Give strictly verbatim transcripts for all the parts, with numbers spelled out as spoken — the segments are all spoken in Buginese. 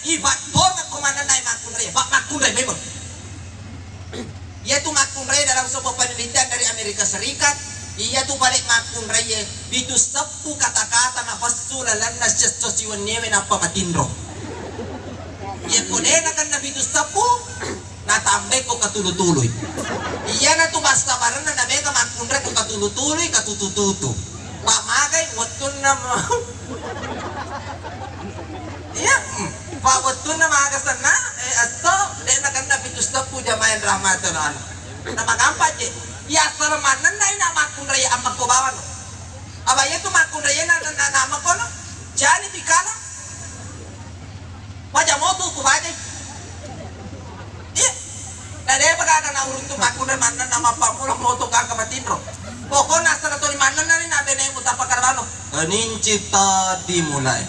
Ibattongeng ko manennae makkunrai, ba makkunrai memang. Iyatu makkunrai dalam sebuah penelitian dari Amerika Serikat, iyatu pale makkunrai pitu seppu kata-kata napessu lalenna siesso siwenniewe nappa matinro. Iyako de nakenna pitu seppu, natambai ko katulu-tului. Iyanatu bassa barenna namega makkunrai ko katulu-tului, katutu-tutu. Pamagai wettunna ma- Iya, mm. Pa wettunna maga senna, eh, esso, de nakenna pitu seppu jamaah yang rahmati Allah. Namagampang je. Iya, asal manenna ina makkunrai ammekko bawang. Apa iyatu makkunrai na, na, na, na ammekko no? Jani pikala. Waja motu ku bajai. Iya. Na depa gaga nauruntu makkunrai manenna mappammula moto gaga matinro. Pokokna asal tuli manenna ni na benemu tappa karabano. Keninci tadi mulai.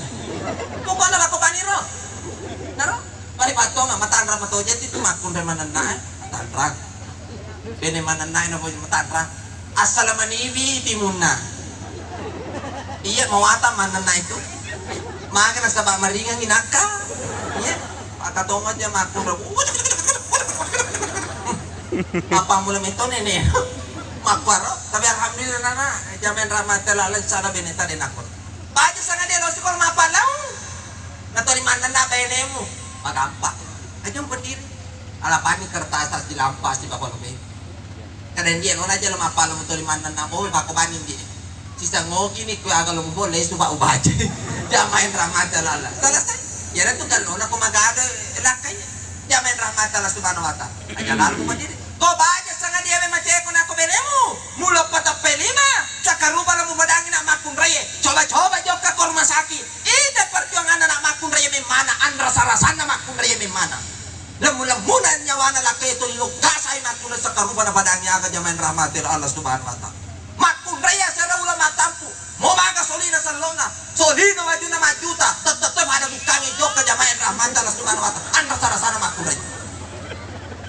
Pokokna lako paniro. Naro, mari patonga matanra matoja ti tu makkunrai manenna, eh. Matanra. Bene manenna ina poi matanra. Assala maniwi timunna. Iya, mawatang manenna itu. Maga nasaba maringangi nakka. Iya, maka tongo aja makkunrai. Apa mula metto nene. Makkuaro, tapi alhamdulillah nana, jamaah yang rahmati Allah, sana bene tadi nakko. Baja sangadie lo sikola mappallaung. Natoli manenna benemu. Magampa. Aja berdiri. Alapani kertas silampa si bapak lebih. Kadang dia nona aja lo mappala mutoli manenna bowe pakko bani dia. Sisa ngoki ni kue aga lo bobo lesu pak ubaje. Jamaah yang rahmati Allah. Selesai. Ya tu kalau nona ko magaga lakkai. Jamaah yang rahmati Allah Subhanahu wa Ta'ala. Aja lalu berdiri. Ko baja sangadie memang ceko nako benemu. Mula pateppe lima. Sakarupa lamu badangi nak makkunraie. Coba-coba jokka ko rumah sakit. Ita perjuangan anak makkunraie memana anrasa-rasanna makkunraie memana. Lemmu-lemmuna nyawana lakkae tuli lokasai makkunrai sakarupa na padangi aga jamaah yang rahmati Allah Subhanahu wa Ta'ala. Makkunrai asera ulama tampu, mo maga solina sellona, solina wajuna majuta, tette-tette pada bukkangi jokka jamaah yang rahmati Allah Subhanahu wa Ta'ala. Anrasa-rasana makkunrai.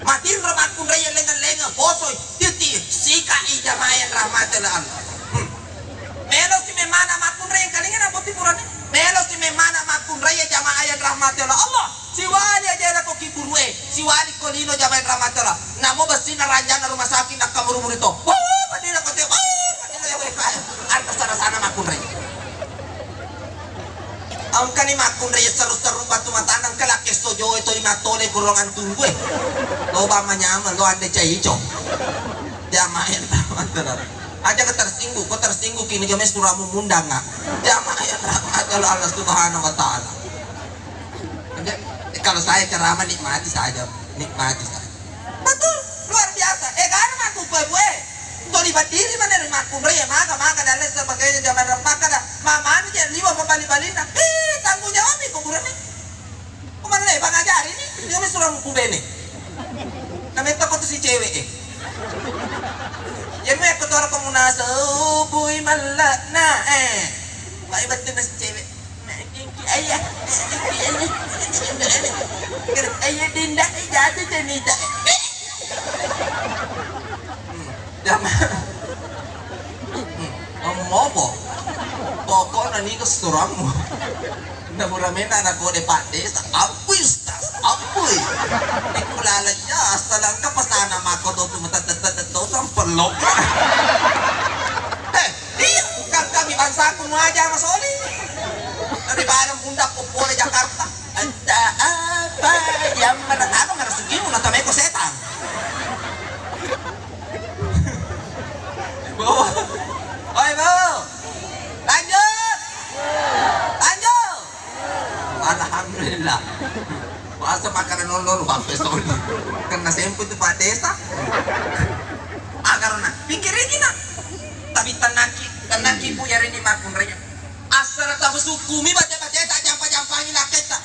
Matinro makkunrai lengeng-lengeng, posoi, titi, sikai jamaah yang rahmati Allah. Hmm. Melo si memana makkunrai yang kalinga na boti purane. Melo si memana makkunrai jamaah yang rahmati Allah. Siwali aja lako kiburue, siwali ko lino jamaah yang rahmati Allah. Namo bessina ranjana rumah sakit nakka muru-muru to. Wah, padina ko te, wah, padina ya wah. Anrasa rasana makkunrai. Engkani makkunrai seru-seru batu matana engka lakke sojoe to imatole kurungan tunggu e. Loba manyameng lo ande caico. Jamaah yang rahmati Allah. Aja ke tersinggung, ko tersinggung kini jamaah suramu mundanga. Jamaah yang rahmati Allah Subhanahu wa Ta'ala. Jadi, eh, kalau saya ceramah nikmati saja, nikmati saja. Betul, luar biasa. Eh, karena matu kue bue. Toli berdiri mana ri makkunrai ya, maka, maka dan lain sebagainya zaman rempaka dah. Mama anu je liwa pembali-balina. Eh, tanggung jawab nih kuburan nih. Kemana nih, Bang ajari nih? Dia mesti suruh buku bene. Namanya takut si cewek eh. Ya, me aku tuh orang pemunas, oh, bui malak, nah, eh. Baik betul nasi cewek. Ayah, ayah, dinda, jatuh cerita. Jama. Ngomong apa? Pokoknya ni kesurammu. Nda buramena anak kode Pak Desa. Ampui, Ustaz, ampui. Iku lalanya, asal engka pasana mako tu mata tete-tete tu sampelok. Eh, Iya, bukan kami bangsaku, muaja masoli. Tapi bareng bunda popole Jakarta. Ada apa? Yang mana? Aku nggak sugimu, nonton meko setan. Bu. Oi, Bu. Lanjut. Lanjut. Alhamdulillah. Puasa makanan lolo, Pak Pesoni. Kena sempu tu Pak Desa. Agar na pikir iki na. Tapi tenangki, tenangki Bu, yari ni makkunrainya. Asal tahu sukumi baca-baca tak jampa-jampangi laketta.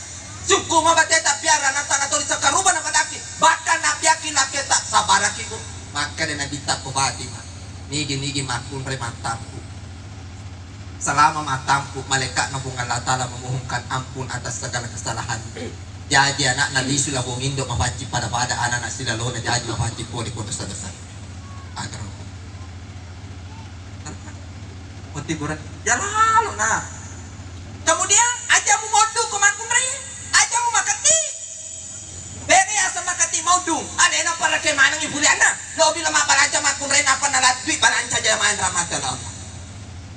Sukuma baca tak biar anak tanah tulis sekaruba na padaki. Bahkan nabiaki laketta. Sabaraki Bu. Maka dia Nabi tak kubati, Pak. Nigi-nigi makkunrai mataku. Selama matampu, malaikatna Puang Allah Ta'ala memohonkan ampun atas segala kesalahan. Jaji anakna lisu labong indo mapaccing pada-pada, anakna silalona jaji mapaccing pole ko dosa-dosa. Agar mati kurang. Ya lalu nah. Kemudian aja mu bodoh ke makkunrai, aja mu makan Dung, alena parake manengngi bulianna. Lobi lo mabbalanca makkunrai nappa naladdui balanca jamaah rahmati Allah.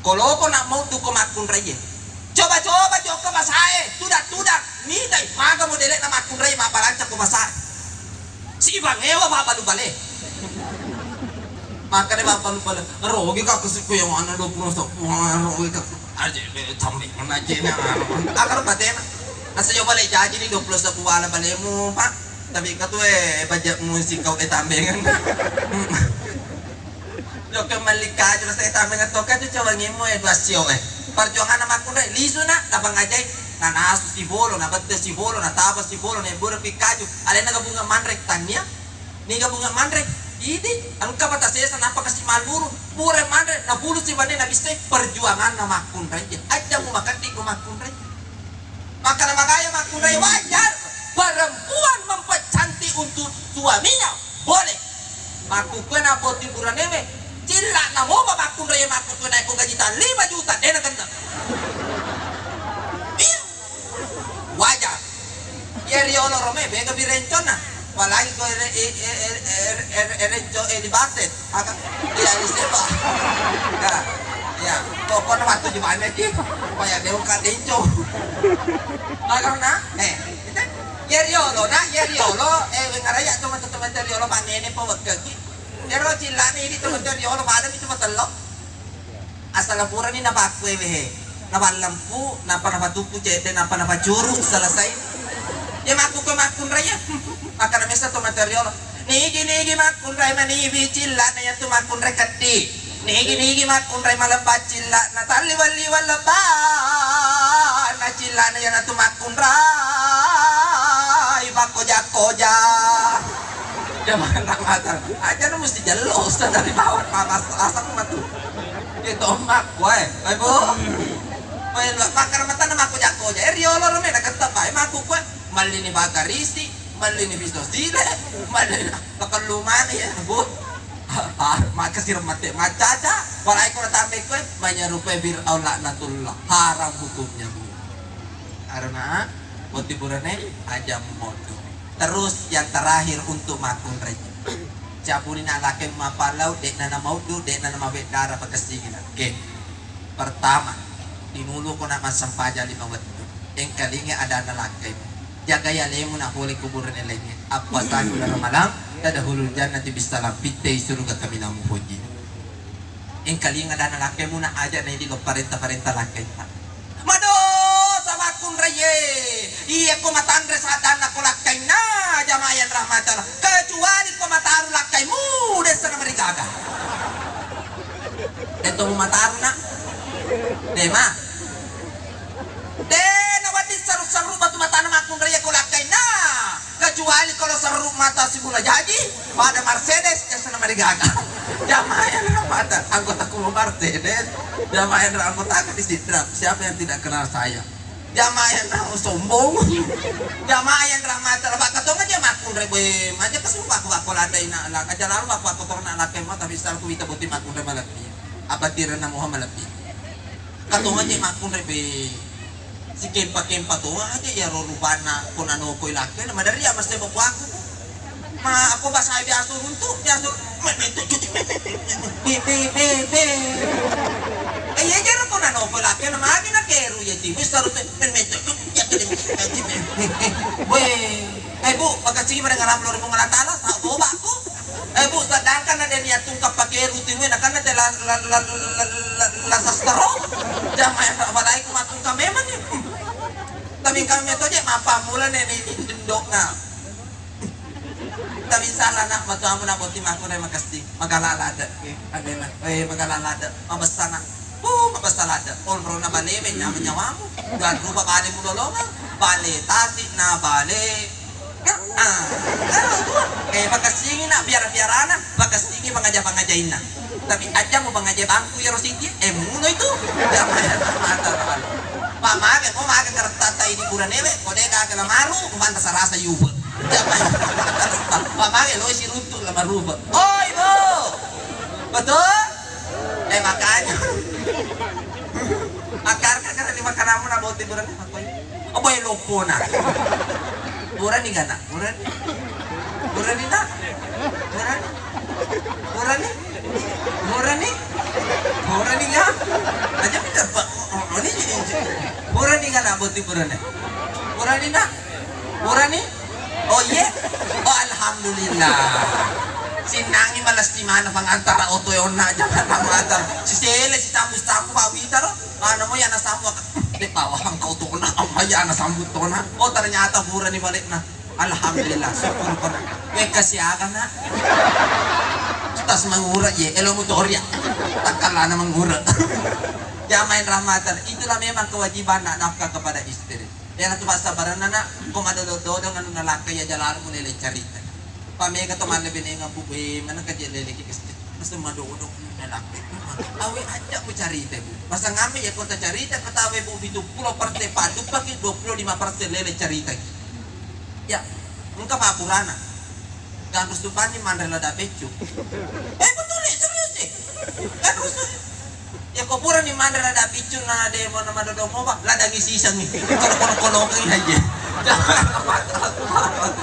Ko loko nak mau duko makkunrai. Coba-coba jokka pasae, tudak-tudak, mitai maga modele na makkunrai mabbalanca ko pasae. Sibangewa babalu bale. Makanya babalu bale. Rogi ka kesikku yang mana dua puluh satu. Wah, rogi ka. Aje, eh, tambi mana aje na. Akar batena. Nasa coba le jaji ni dua puluh satu wala balemu, Pak. Tapi ka tu, eh, budgetmu sikau, eh, tambengan. Jokka melli kaju rasa, eh, tambengan toka tu cawangimmu, eh, dua sio, eh. Perjuangan makkunrai lisu na, napangajai, nanasu sibolo, nabette sibolo, nataba sibolo, nebura pi kaju. Alena gabungan manre tania. Niga bunga manre, idi, engka bata sesa nappa kasi maluru, pura manre, nabulu si bane nabissai perjuanganna makkunrai. Ajjamu makeddi ko makkunrai. Maka namagaya makkunrai wajar perempuan mempercantik untuk suaminya, boleh. Makkukue na boti buranewe, cilla na moba makkunrai makkukue naiko gaji ta lima juta, dena kena. Iya. Wajar. Iya riolo rome bega bi renconna. Apalagi ko ere, e, e, e, e, e, e, renco, e, di batet. Aga? Iya, di seba. Ya. Ya. Pokoknya waktu di mana ki? Paya dewa ka denco. Aga na? Eh, itu. Iya riolo, na, iya riolo, eh, wengaraya cuma teman riolo panene po wekkeki. Ero cillani ini teman riolo pada itu matello. Asala purani napakkuewe he, napallempu, nappa napatukku cedde, nappa napacuru, selesai. Iya makkukue makkunrai ya. Makkana mesa to mate riolo. Nigi-nigi makkunrai maniwi cillana yatu makkunrai keddi. Nigi-nigi makkunrai malebba cillana talliwang-liwang lebba na cillana yanatu makkunrai pakkoja-koja. Jaman mata. Aja nu mesti jelo, ustaz dari bawah, panas, asam matu. Itu makkuae, eh, Bu. Main makan mata nama aku jako aja. Eh, riolo rame nak ketep, eh, maku kue. Malini bakarisi, malini pisto sile, malini pakallu mani ya, Bu. Maka sirem mate macaca, walai kura tambe kue, menyerupai Fir'aun laknatullah. Haram hukumnya, Bu. Karena boti burane aja modo. Terus yang terakhir untuk makkunrai. Cabuni na lakeng mapalau, de'na na mauddu, de'na na mabeddara pakessingina. Oke. Pertama, tinulu ko na massempajang lima wettu. Engkalinga adanna lakeng. Jagai alemu na pole kuburan lainnya. Apa sanu na ramalang, tadahulul jannati bisalam, pittei suruga kaminang mupoji. Engkalinga adanna lakemu na aja na idi lo parenta-parenta lakeng. Madosa makkunraie. Iya ko matanre saddanna ko lakkainna jamaah yang rahmati Allah. Kecuali ko mataru lakkaimu dessa na marigaga. Deto mu mataru na. Dema. Dena wati seru-seru batu matana makkunraie ko lakkainna. Kecuali kalau seru mata si Bula Jaji, pada Mercedes, ya sana marigaga. Jamaah yang rahmati. Anggota kulo Mercedes. Jamaah yang anggota di Sidrap. Siapa yang tidak kenal saya? Jamaah yang sombong. Jamaah yang rahmati. Apa katong aja makkunrai boy. Aja pas aku aku lada ina lah. Aja lalu aku aku torna lah kemo tapi sal ku wita boti makkunrai malebbi. Apa tirana Muhammad lebbi. Katong aja makkunrai be. Sikempa-kempa to aja ya ro rupanna ko nanokoi lakkena madari ya mesti boko aku. Ma aku bahasa biasa runtu biasa. Be be be be. Eh iya jero ko nanokoi lakkena magi na keru ya timu saru men men ya kede. Weh, eh Bu, makasih pada ngaram lori pengalaman tala, tak boba aku. Eh, Bu, sedangkan ada niat tungkap pakai rutin wena kan ada la la la la la la sastro. Jamaah yang tak balai ku matungkap memang ni. Tapi kami metode mapa mula nenek ini dendokna. Tapi salah nak matu amu nak boti maku re makasih. Magala lada. Eh, magala lada. Mabessana. Uh, mabessa lada. Onrona bale me nyama nyawamu. Dua rupa bale mulolongang. Bale tasi na bale. Ah, eh, pakessingi nak biara-biarana, pakessingi pangaja-pangajainna. Tapi aja mau pangaja bangku ya Rositi, eh muno itu. Jamaah yang rahmati Allah. Pak mage, mau mage kereta ini buran ewe, kode kage lamaru, mantap sarasa yuba. Jamaah yang rahmati Allah. Pak mage lo isi runtu lamaru. Oi, Bu. Betul? Eh, makanya. Akar kakara di makanamu na boti buran apa? Apa yang lopo na? Buran ni gana, buran. Purani, Nak? Purani? Purani? Purani? Purani, Nak? Aja minta, Pak. Purani, Purani, Nak, botting purani. Purani, Nak? Purani? Oh, iye? Oh, alhamdulillah. Sinnangngi malassi maneng pangantara oto e onna, jangan pangantara. Sisele, sicambu-cambu, Pak Wita, ro. Anu mo ya, nasambut. Dek, bawang kau tona, amma ya, nasambut tona. Oh, ternyata purani balikna. Alhamdulillah, syukur kono. Wekka siaga, Nak? Tas mangura, ye, elo mutoria. Takkalana mangura. Jamaah yang rahmatan, itulah memang kewajiban nak nafkah kepada istri. Yana tu passabaranna, Nak, ko madodo-dodo anu nalakka ya jalan mulai carita. Pamega to manna benenga bu, eh, mana kaje lele ki kesti. Mesti madodo nalakka. Awe aja ku carita, Bu. Masa ngame ya kota carita ketawe, Bu, pitu pulo persen, padupaki dua puluh lima persen lele carita ki. Ya, engka mapurana. Ganrus tu bani manre lada peccu. Eh, betul, eh, serius, eh. Ganrus tu. Ya, ko purani manre lada piccu na de mo na madodo mo, Pak. Ladangi sisangi. Kalau kono-kono kan aja. Jamaah rahmatan Allah.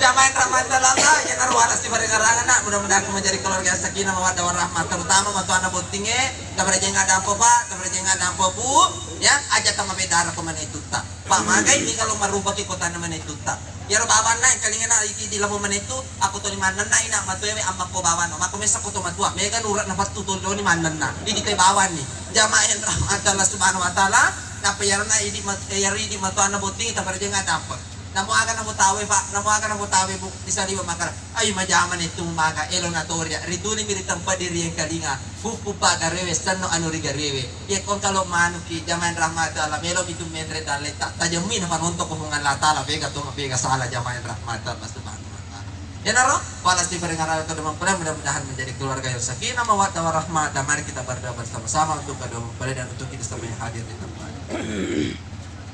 Jamaah rahmatan Allah, ya naru atas di barengan-barengan, Nak. Mudah-mudahan menjadi keluarga yang sakinah mawaddah warahmah, terutama matuanna bottinge, tabarajenga dampo, Pak, tabarajenga dampo, Bu. Ya, aja tama bedara ko mana itu, tak. Pak, magai ni kalau marubaki kotana mana itu, tak. Iyaro bawanna engkalinga na idi di lamo manettu, akko toni mannenna ina matuawe amma ko bawanna. Makko messa ko to matua, mega nura na pattu tondoni mannenna. Idi te bawanni. Jamaah yang rahmat Allah Subhanahu wa Ta'ala, napa iyarona idi mat-, iyaro idi matuanna botting taparjeng adampe. Namo aga namo tawe, Pak, namo aga namo tawe, Bu, di saliwa makara. Ayo majama nettu maga, elo na toria. Rituni mi ri tempat diri engkalinga. Puppu paggarewe, senno anu rigarewe. Iya ko engka lo manuki, jamaah rahmat Allah, melo mi tu menre dalle, ta-, tajemmi na panonto ko Puang Allah Taala, bega to, bega salah jamaah rahmat Allah Subhanahu wa Ta'ala. Iyanaro, wala siparingarang kedua mempelai, mudah-mudahan menjadi keluarga yang sakinah, mawaddah, warahmah, dan mari kita berdoa bersama-sama untuk kedua mempelai dan untuk kita semua yang hadir di tempat.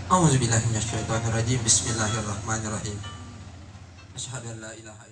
A'udzubillahi minasyaitonirrajim. Bismillahirrahmanirrahim. Asyhadu an la ilaha